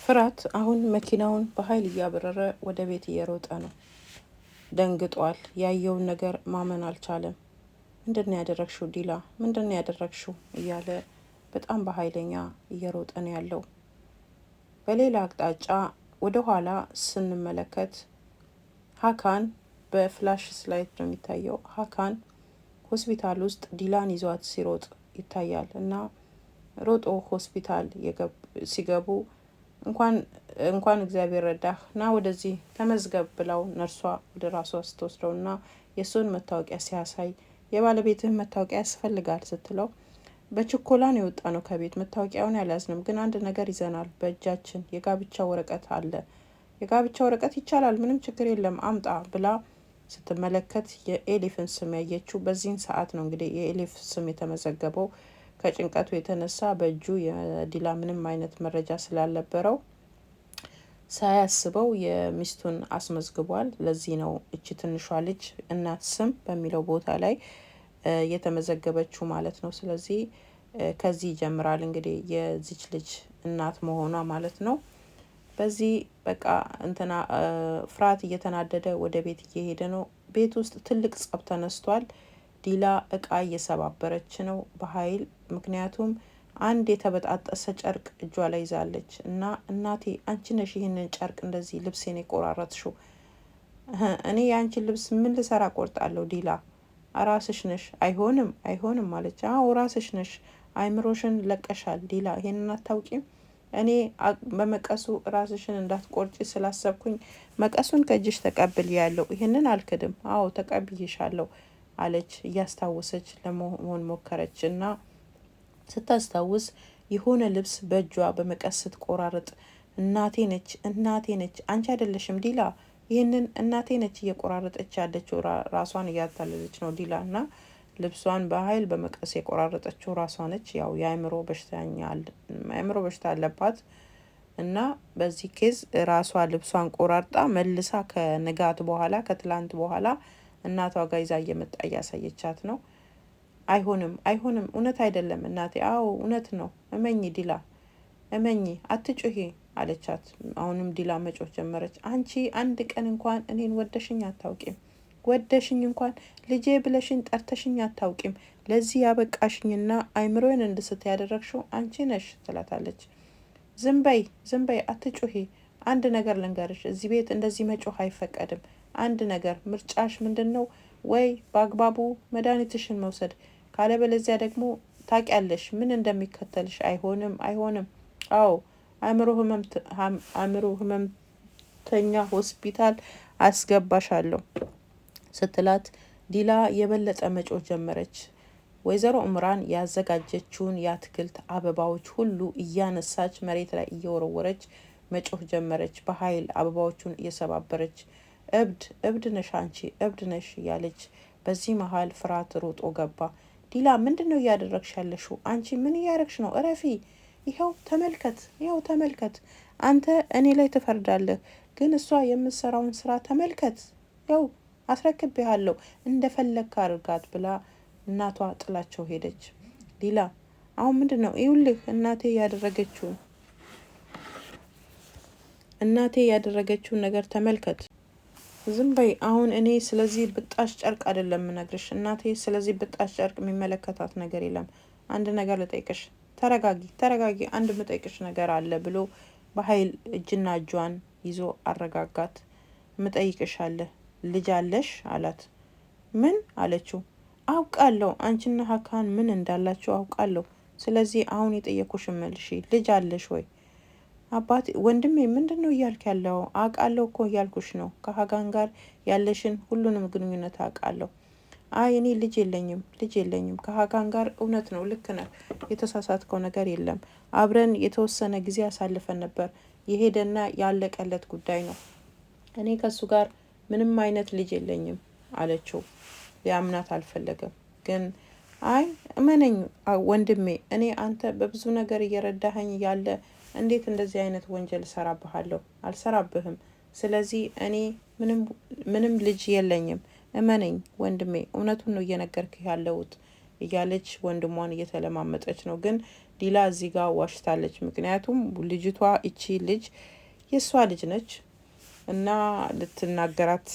ፍራት አሁን መኪናውን በኃይል እያበረረ ወደ ቤት እየሮጠ ነው። ደንግጧል። ያየውን ነገር ማመን አልቻለም። ምንድን ነው ያደረግሽው ዲላ? ምንድን ነው ያደረግሽው? እያለ በጣም በኃይለኛ እየሮጠ ነው ያለው። በሌላ አቅጣጫ ወደ ኋላ ስንመለከት ሀካን በ flash light ነው የሚታየው። ሀካን ሆስፒታል ውስጥ ዲላን ይዟት ሲሮጥ ይታያል እና ሮጦ ሆስፒታል ሲገቡ እንኳን እንኳን እግዚአብሔር ረዳህ ና ወደዚህ ተመዝገብ ብለው ነርሷ ወደ ራሷ ስትወስደው እና የእሱን መታወቂያ ሲያሳይ የባለቤትህን መታወቂያ ያስፈልጋል ስትለው በችኮላ ነው የወጣ ነው ከቤት መታወቂያውን ያልያዝንም፣ ግን አንድ ነገር ይዘናል በእጃችን የጋብቻ ወረቀት አለ። የጋብቻ ወረቀት ይቻላል፣ ምንም ችግር የለም አምጣ ብላ ስትመለከት የኤሊፍን ስም ያየችው በዚህን ሰዓት ነው። እንግዲህ የኤሊፍ ስም የተመዘገበው ከጭንቀቱ የተነሳ በእጁ የዲላ ምንም አይነት መረጃ ስላልነበረው ሳያስበው የሚስቱን አስመዝግቧል። ለዚህ ነው እቺ ትንሿ ልጅ እናት ስም በሚለው ቦታ ላይ የተመዘገበችው ማለት ነው። ስለዚህ ከዚህ ይጀምራል እንግዲህ የዚች ልጅ እናት መሆኗ ማለት ነው። በዚህ በቃ እንትና ፍርሃት እየተናደደ ወደ ቤት እየሄደ ነው። ቤት ውስጥ ትልቅ ጸብ ተነስቷል። ዲላ እቃ እየሰባበረች ነው በኃይል ምክንያቱም አንድ የተበጣጠሰ ጨርቅ እጇ ላይ ይዛለች እና እናቴ አንቺ ነሽ ይህንን ጨርቅ እንደዚህ ልብሴን የቆራረጥሽው። እኔ የአንቺን ልብስ ምን ልሰራ ቆርጣለሁ? ዲላ ራስሽ ነሽ። አይሆንም አይሆንም አለች። አዎ ራስሽ ነሽ፣ አይምሮሽን ለቀሻል ዲላ፣ ይሄንን አታውቂም? እኔ በመቀሱ ራስሽን እንዳትቆርጪ ስላሰብኩኝ መቀሱን ከእጅሽ ተቀብያለሁ። ይህንን አልክድም። አዎ ተቀብዬሻለሁ አለች። እያስታወሰች ለመሆን ሞከረች እና ስታስታውስ የሆነ ልብስ በእጇ በመቀስ ስትቆራርጥ እናቴ ነች፣ እናቴ ነች፣ አንቺ አይደለሽም ዲላ፣ ይህንን እናቴ ነች እየቆራረጠች ያለችው። ራሷን እያታለለች ነው ዲላ እና ልብሷን በኃይል በመቀስ የቆራረጠችው ራሷ ነች። ያው የአእምሮ በሽታ አለባት እና በዚህ case ራሷ ልብሷን ቆራርጣ መልሳ ከንጋት በኋላ ከትላንት በኋላ እናቷ ጋር ይዛ እየመጣ እያሳየቻት ነው። አይሆንም፣ አይሆንም፣ እውነት አይደለም እናቴ። አዎ እውነት ነው፣ እመኚ ዲላ፣ እመኚ፣ አትጩሂ አለቻት። አሁንም ዲላ መጮህ ጀመረች። አንቺ አንድ ቀን እንኳን እኔን ወደሽኝ አታውቂም። ወደሽኝ እንኳን ልጄ ብለሽኝ ጠርተሽኝ አታውቂም። ለዚህ ያበቃሽኝና አይምሮዬን እንድስት ያደረግሽው አንቺ ነሽ ትላታለች። ዝም በይ፣ ዝም በይ፣ አትጩሂ። አንድ ነገር ልንገርሽ፣ እዚህ ቤት እንደዚህ መጮህ አይፈቀድም። አንድ ነገር ምርጫሽ ምንድን ነው? ወይ በአግባቡ መድኃኒትሽን መውሰድ፣ ካለበለዚያ ደግሞ ታውቂያለሽ ምን እንደሚከተልሽ። አይሆንም፣ አይሆንም። አዎ አእምሮ ህመምተኛ ሆስፒታል አስገባሻለሁ ስትላት ዲላ የበለጠ መጮህ ጀመረች። ወይዘሮ እምራን ያዘጋጀችውን የአትክልት አበባዎች ሁሉ እያነሳች መሬት ላይ እየወረወረች መጮህ ጀመረች። በኃይል አበባዎቹን እየሰባበረች እብድ እብድ ነሽ አንቺ እብድ ነሽ እያለች፣ በዚህ መሀል ፍርሃት ሮጦ ገባ። ዲላ ምንድን ነው እያደረግሽ ያለሽው? አንቺ ምን እያደረግሽ ነው? እረፊ! ይኸው ተመልከት፣ ይኸው ተመልከት። አንተ እኔ ላይ ትፈርዳለህ፣ ግን እሷ የምትሰራውን ስራ ተመልከት። ያው አስረክቤሃለሁ፣ እንደፈለግክ አድርጋት ብላ እናቷ ጥላቸው ሄደች። ዲላ አሁን ምንድን ነው? ይኸውልህ እናቴ ያደረገችውን ነገር ተመልከት። ዝም በይ አሁን እኔ ስለዚህ ብጣሽ ጨርቅ አይደለም የምነግርሽ እናቴ። ስለዚህ ብጣሽ ጨርቅ የሚመለከታት ነገር የለም። አንድ ነገር ልጠይቅሽ፣ ተረጋጊ፣ ተረጋጊ፣ አንድ የምጠይቅሽ ነገር አለ ብሎ በኃይል እጅና እጇን ይዞ አረጋጋት። ምጠይቅሽ አለ፣ ልጅ አለሽ አላት። ምን አለችው? አውቃለሁ አንቺና ሀካን ምን እንዳላችሁ አውቃለሁ። ስለዚህ አሁን የጠየኩሽን መልሺ። ልጅ አለሽ ወይ? አባቴ ወንድሜ ምንድን ነው እያልክ ያለው? አውቃለሁ እኮ እያልኩሽ ነው። ከሀጋን ጋር ያለሽን ሁሉንም ግንኙነት አውቃለሁ። አይ እኔ ልጅ የለኝም፣ ልጅ የለኝም ከሀጋን ጋር። እውነት ነው፣ ልክ ነህ። የተሳሳትከው ነገር የለም። አብረን የተወሰነ ጊዜ አሳልፈን ነበር። የሄደና ያለቀለት ጉዳይ ነው። እኔ ከእሱ ጋር ምንም አይነት ልጅ የለኝም አለችው። ሊያምናት አልፈለገም። ግን አይ እመነኝ ወንድሜ፣ እኔ አንተ በብዙ ነገር እየረዳኸኝ ያለ እንዴት እንደዚህ አይነት ወንጀል እሰራብሃለሁ? አልሰራብህም። ስለዚህ እኔ ምንም ልጅ የለኝም፣ እመነኝ ወንድሜ፣ እውነቱን ነው እየነገርክህ ያለሁት እያለች ወንድሟን እየተለማመጠች ነው። ግን ዲላ እዚህ ጋር ዋሽታለች። ምክንያቱም ልጅቷ እቺ ልጅ የእሷ ልጅ ነች እና ልትናገራት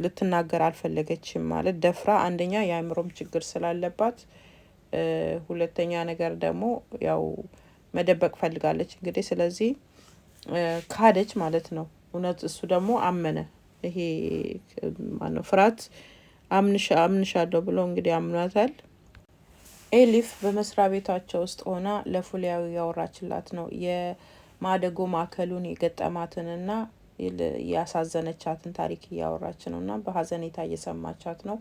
ልትናገር አልፈለገችም። ማለት ደፍራ አንደኛ የአእምሮም ችግር ስላለባት፣ ሁለተኛ ነገር ደግሞ ያው መደበቅ ፈልጋለች እንግዲህ። ስለዚህ ካደች ማለት ነው። እውነት እሱ ደግሞ አመነ። ይሄ ማነው ፍርሃት አምንሻለሁ ብሎ እንግዲህ አምኗታል። ኤሊፍ በመስሪያ ቤታቸው ውስጥ ሆና ለፉሊያዊ ያወራችላት ነው የማደጎ ማዕከሉን የገጠማትንና ያሳዘነቻትን ታሪክ እያወራች ነው እና በሀዘኔታ እየሰማቻት ነው።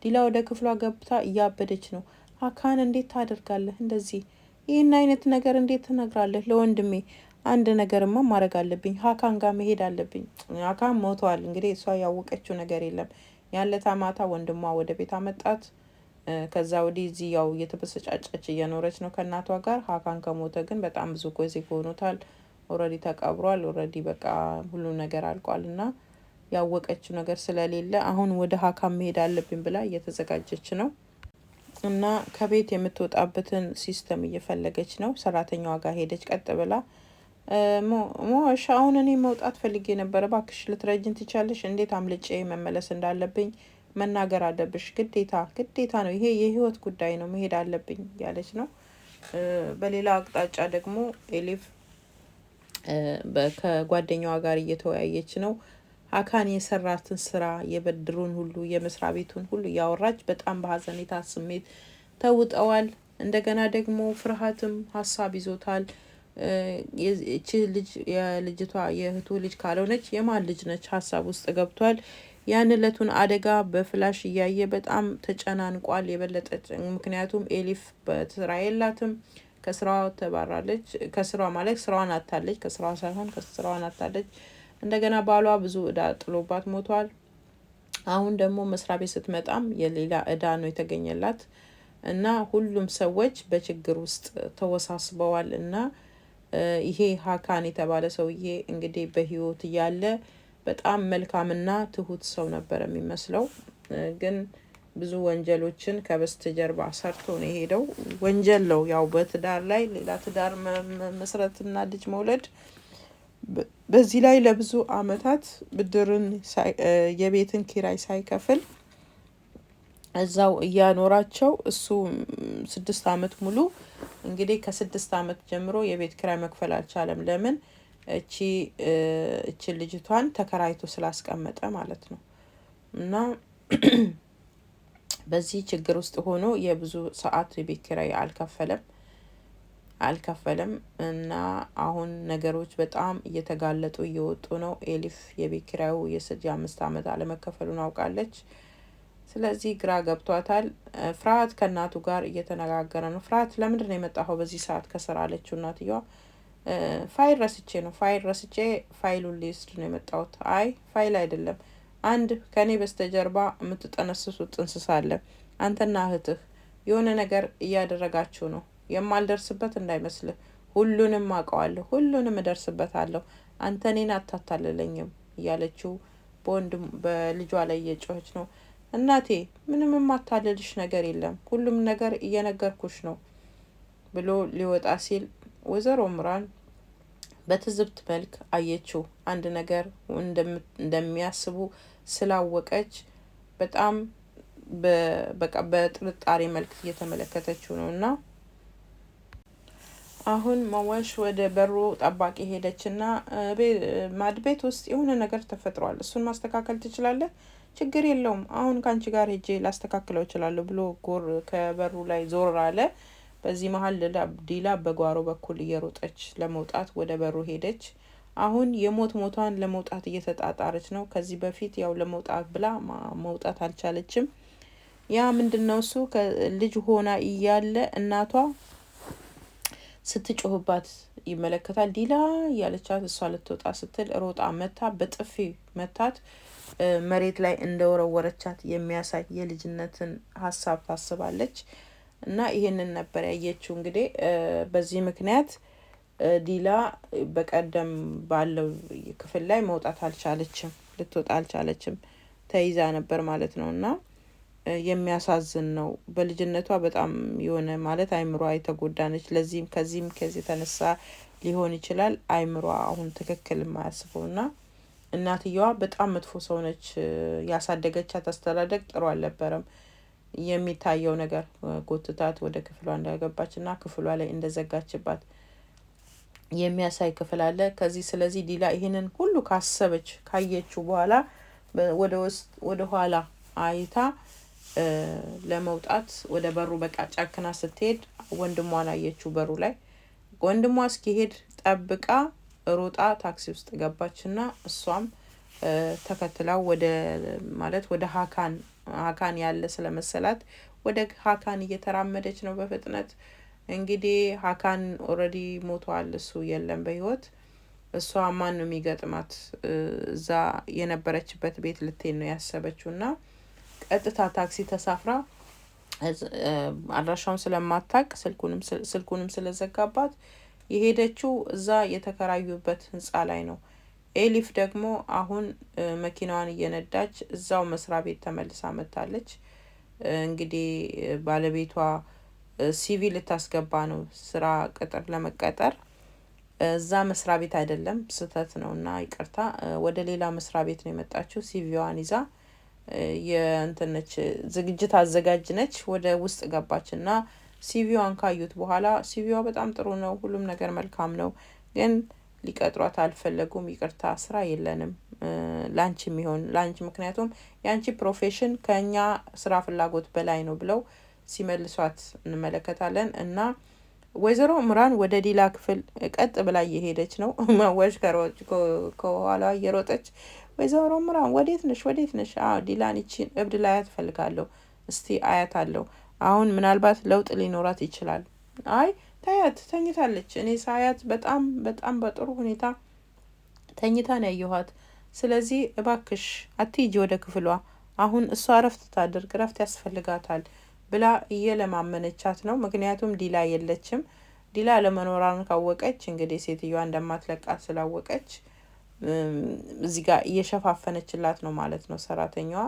ዲላ ወደ ክፍሏ ገብታ እያበደች ነው። ሀካን እንዴት ታደርጋለህ እንደዚህ? ይህን አይነት ነገር እንዴት ትነግራለህ ለወንድሜ? አንድ ነገርማ ማድረግ አለብኝ። ሀካን ጋር መሄድ አለብኝ። ሀካን ሞተዋል። እንግዲህ እሷ ያወቀችው ነገር የለም። ያለታ ማታ ወንድሟ ወደ ቤት አመጣት። ከዛ ወዲህ እዚህ ያው እየተበሰጫጨች እየኖረች ነው ከእናቷ ጋር። ሀካን ከሞተ ግን በጣም ብዙ ጊዜ ሆኖታል። Already ተቀብሯል። Already በቃ ሁሉ ነገር አልቋል እና ያወቀችው ነገር ስለሌለ አሁን ወደ ሀካን መሄድ አለብኝ ብላ እየተዘጋጀች ነው እና ከቤት የምትወጣበትን system እየፈለገች ነው። ሰራተኛዋ ጋር ሄደች ቀጥ ብላ። ሞሽ አሁን እኔ መውጣት ፈልጌ ነበረ፣ እባክሽ ልትረጅን ትቻለሽ? እንዴት አምልጬ መመለስ እንዳለብኝ መናገር አለብሽ። ግዴታ ግዴታ ነው፣ ይሄ የህይወት ጉዳይ ነው፣ መሄድ አለብኝ ያለች ነው። በሌላ አቅጣጫ ደግሞ ኤሊፍ ከጓደኛዋ ጋር እየተወያየች ነው። ሀካን የሰራትን ስራ የበድሩን ሁሉ የመስሪያ ቤቱን ሁሉ እያወራች በጣም በሀዘኔታ ስሜት ተውጠዋል። እንደገና ደግሞ ፍርሃትም ሀሳብ ይዞታል። እቺ ልጅ የልጅቷ የእህቱ ልጅ ካልሆነች የማን ልጅ ነች? ሀሳብ ውስጥ ገብቷል። ያን እለቱን አደጋ በፍላሽ እያየ በጣም ተጨናንቋል። የበለጠ ምክንያቱም ኤሊፍ በስራ የላትም፣ ከስራዋ ተባራለች። ከስራዋ ማለት ስራዋን አታለች፣ ከስራዋ ሳይሆን ከስራዋን አታለች። እንደገና ባሏ ብዙ እዳ ጥሎባት ሞቷል። አሁን ደግሞ መስሪያ ቤት ስትመጣም የሌላ እዳ ነው የተገኘላት እና ሁሉም ሰዎች በችግር ውስጥ ተወሳስበዋል። እና ይሄ ሀካን የተባለ ሰውዬ እንግዲህ በህይወት እያለ በጣም መልካምና ትሁት ሰው ነበር የሚመስለው፣ ግን ብዙ ወንጀሎችን ከበስተጀርባ ሰርቶ ነው የሄደው። ወንጀል ነው ያው በትዳር ላይ ሌላ ትዳር መስረትና ልጅ መውለድ። በዚህ ላይ ለብዙ አመታት ብድርን የቤትን ኪራይ ሳይከፍል እዛው እያኖራቸው እሱ 6 አመት ሙሉ እንግዲህ ከ6 አመት ጀምሮ የቤት ኪራይ መክፈል አልቻለም። ለምን? እቺ እቺ ልጅቷን ተከራይቶ ስላስቀመጠ ማለት ነው። እና በዚህ ችግር ውስጥ ሆኖ የብዙ ሰዓት የቤት ኪራይ አልከፈለም እና አሁን ነገሮች በጣም እየተጋለጡ እየወጡ ነው። ኤሊፍ የቤት ኪራዩ የ5 አመት አለመከፈሉን አውቃለች። ስለዚህ ግራ ገብቷታል። ፍርሃት ከእናቱ ጋር እየተነጋገረ ነው። ፍርሃት ለምንድን ነው የመጣኸው በዚህ ሰዓት ከስራ አለችው እናትየዋ። ፋይል ረስቼ ነው፣ ፋይል ረስቼ ፋይሉን ሊወስድ ነው የመጣሁት። አይ ፋይል አይደለም፣ አንድ ከእኔ በስተጀርባ የምትጠነስሱት ጥንስስ አለ። አንተና እህትህ የሆነ ነገር እያደረጋችሁ ነው። የማልደርስበት እንዳይመስልህ፣ ሁሉንም አውቀዋለሁ፣ ሁሉንም እደርስበታለሁ። አንተ እኔን አታታልለኝም እያለችው በወንድም በልጇ ላይ እየጮኸች ነው። እናቴ ምንም የማታልልሽ ነገር የለም፣ ሁሉም ነገር እየነገርኩሽ ነው ብሎ ሊወጣ ሲል ወይዘሮ ምራን በትዝብት መልክ አየችው። አንድ ነገር እንደሚያስቡ ስላወቀች በጣም በቃ በጥርጣሬ መልክ እየተመለከተችው ነው። እና አሁን መወሽ ወደ በሩ ጠባቂ ሄደች እና ማድቤት ውስጥ የሆነ ነገር ተፈጥሯል፣ እሱን ማስተካከል ትችላለህ? ችግር የለውም፣ አሁን ከአንቺ ጋር ሄጄ ላስተካክለው እችላለሁ ብሎ ጎር ከበሩ ላይ ዞር አለ። በዚህ መሀል ዲላ በጓሮ በኩል እየሮጠች ለመውጣት ወደ በሩ ሄደች። አሁን የሞት ሞቷን ለመውጣት እየተጣጣረች ነው። ከዚህ በፊት ያው ለመውጣት ብላ መውጣት አልቻለችም። ያ ምንድን ነው እሱ ልጅ ሆና እያለ እናቷ ስትጮህባት ይመለከታል። ዲላ እያለቻት እሷ ልትወጣ ስትል ሮጣ መታ በጥፊ መታት። መሬት ላይ እንደወረወረቻት የሚያሳይ የልጅነትን ሀሳብ ታስባለች። እና ይሄንን ነበር ያየችው። እንግዲህ በዚህ ምክንያት ዲላ በቀደም ባለው ክፍል ላይ መውጣት አልቻለችም፣ ልትወጣ አልቻለችም፣ ተይዛ ነበር ማለት ነው። እና የሚያሳዝን ነው። በልጅነቷ በጣም የሆነ ማለት አይምሯ የተጎዳነች። ለዚህም ከዚህም ከዚህ የተነሳ ሊሆን ይችላል አይምሯ አሁን ትክክል የማያስበው እና እናትየዋ በጣም መጥፎ ሰው ነች። ያሳደገቻት አስተዳደግ ጥሩ አልነበረም። የሚታየው ነገር ጎትታት ወደ ክፍሏ እንዳገባች እና ክፍሏ ላይ እንደዘጋችባት የሚያሳይ ክፍል አለ። ከዚህ ስለዚህ ዲላ ይህንን ሁሉ ካሰበች ካየችው በኋላ ወደ ውስጥ ወደ ኋላ አይታ ለመውጣት ወደ በሩ በቃ ጨክና ስትሄድ ወንድሟን አየችው በሩ ላይ። ወንድሟ እስኪሄድ ጠብቃ ሮጣ ታክሲ ውስጥ ገባችና እሷም ተከትላው ወደ ማለት ወደ ሀካን ሀካን ያለ ስለመሰላት ወደ ሀካን እየተራመደች ነው በፍጥነት። እንግዲህ ሀካን already ሞቷል፣ እሱ የለም በህይወት። እሷ ማን ነው የሚገጥማት? እዛ የነበረችበት ቤት ልትሄድ ነው ያሰበችው እና ቀጥታ ታክሲ ተሳፍራ አድራሻውን ስለማታቅ ስልኩንም ስለዘጋባት የሄደችው እዛ የተከራዩበት ህንፃ ላይ ነው። ኤሊፍ ደግሞ አሁን መኪናዋን እየነዳች እዛው መስሪያ ቤት ተመልሳ መጥታለች። እንግዲህ ባለቤቷ CV ልታስገባ ነው ስራ ቅጥር ለመቀጠር እዛ መስሪያ ቤት አይደለም፣ ስህተት ነው እና ይቅርታ፣ ወደ ሌላ መስሪያ ቤት ነው የመጣችው። CV ዋን ይዛ የእንትነች ዝግጅት አዘጋጅ ነች። ወደ ውስጥ ገባች እና CV ዋን ካዩት በኋላ CV ዋ በጣም ጥሩ ነው፣ ሁሉም ነገር መልካም ነው፣ ግን ሊቀጥሯት አልፈለጉም። ይቅርታ ስራ የለንም ላንቺ የሚሆን ላንቺ፣ ምክንያቱም የአንቺ profession ከኛ ስራ ፍላጎት በላይ ነው ብለው ሲመልሷት እንመለከታለን። እና ወይዘሮ ምራን ወደ ዲላ ክፍል ቀጥ ብላ እየሄደች ነው። መወሽ ከኋላ እየሮጠች ወይዘሮ ምራን ወዴት ነሽ? ወዴት ነሽ? አዎ ዲላን ይቺን እብድ ላያት እፈልጋለሁ። እስቲ አያት አለው። አሁን ምናልባት ለውጥ ሊኖራት ይችላል። አይ ታያት፣ ተኝታለች። እኔ ሳያት በጣም በጣም በጥሩ ሁኔታ ተኝታ ነው ያየኋት። ስለዚህ እባክሽ አትሂጂ ወደ ክፍሏ። አሁን እሷ እረፍት ታድርግ፣ እረፍት ያስፈልጋታል ብላ እየለማመነቻት ነው። ምክንያቱም ዲላ የለችም። ዲላ ለመኖሯን ካወቀች እንግዲህ ሴትዮዋ እንደማትለቃት ስላወቀች እዚህ ጋር እየሸፋፈነችላት ነው ማለት ነው ሰራተኛዋ።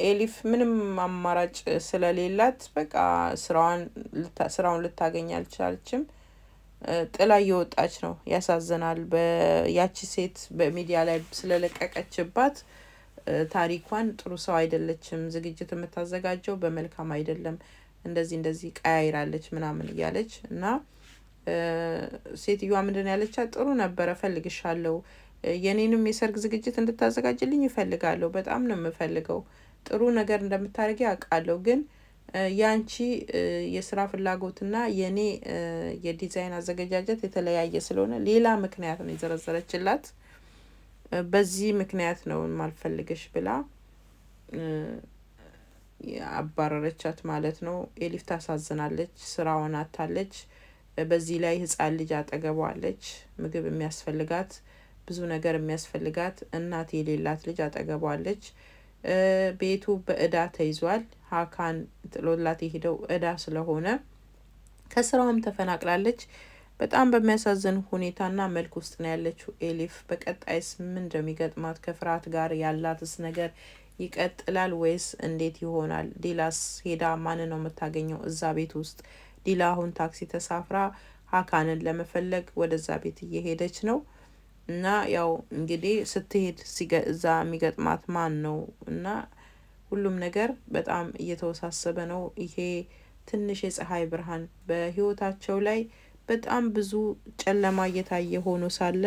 ኤሊፍ ምንም አማራጭ ስለሌላት በቃ ስራውን ልታገኝ አልቻለችም። ጥላ እየወጣች ነው። ያሳዝናል። ያቺ ሴት በሚዲያ ላይ ስለለቀቀችባት ታሪኳን ጥሩ ሰው አይደለችም፣ ዝግጅት የምታዘጋጀው በመልካም አይደለም፣ እንደዚህ እንደዚህ ቀያይራለች ምናምን እያለች እና ሴትዮዋ ምንድን ያለቻት ጥሩ ነበረ፣ እፈልግሻለሁ፣ የኔንም የሰርግ ዝግጅት እንድታዘጋጅልኝ እፈልጋለሁ፣ በጣም ነው የምፈልገው፣ ጥሩ ነገር እንደምታደርጊ አውቃለሁ፣ ግን ያንቺ የስራ ፍላጎትና የኔ የዲዛይን አዘገጃጀት የተለያየ ስለሆነ ሌላ ምክንያት ነው የዘረዘረችላት። በዚህ ምክንያት ነው የማልፈልግሽ ብላ አባረረቻት ማለት ነው። ኤሊፍ ታሳዝናለች። ስራዋን አታለች። በዚህ ላይ ህፃን ልጅ አጠገቧ አለች። ምግብ የሚያስፈልጋት ብዙ ነገር የሚያስፈልጋት እናት የሌላት ልጅ አጠገቧ አለች። ቤቱ በእዳ ተይዟል። ሀካን ጥሎላት የሄደው እዳ ስለሆነ ከስራዋም ተፈናቅላለች። በጣም በሚያሳዝን ሁኔታና መልክ ውስጥ ነው ያለችው ኤሊፍ። በቀጣይስ ምን እንደሚገጥማት ከፍርሃት ጋር ያላትስ ነገር ይቀጥላል ወይስ እንዴት ይሆናል? ዲላስ ሄዳ ማን ነው የምታገኘው እዛ ቤት ውስጥ? ዲላ አሁን ታክሲ ተሳፍራ ሀካንን ለመፈለግ ወደዛ ቤት እየሄደች ነው። እና ያው እንግዲህ ስትሄድ እዛ የሚገጥማት ማን ነው? እና ሁሉም ነገር በጣም እየተወሳሰበ ነው። ይሄ ትንሽ የፀሐይ ብርሃን በህይወታቸው ላይ በጣም ብዙ ጨለማ እየታየ ሆኖ ሳለ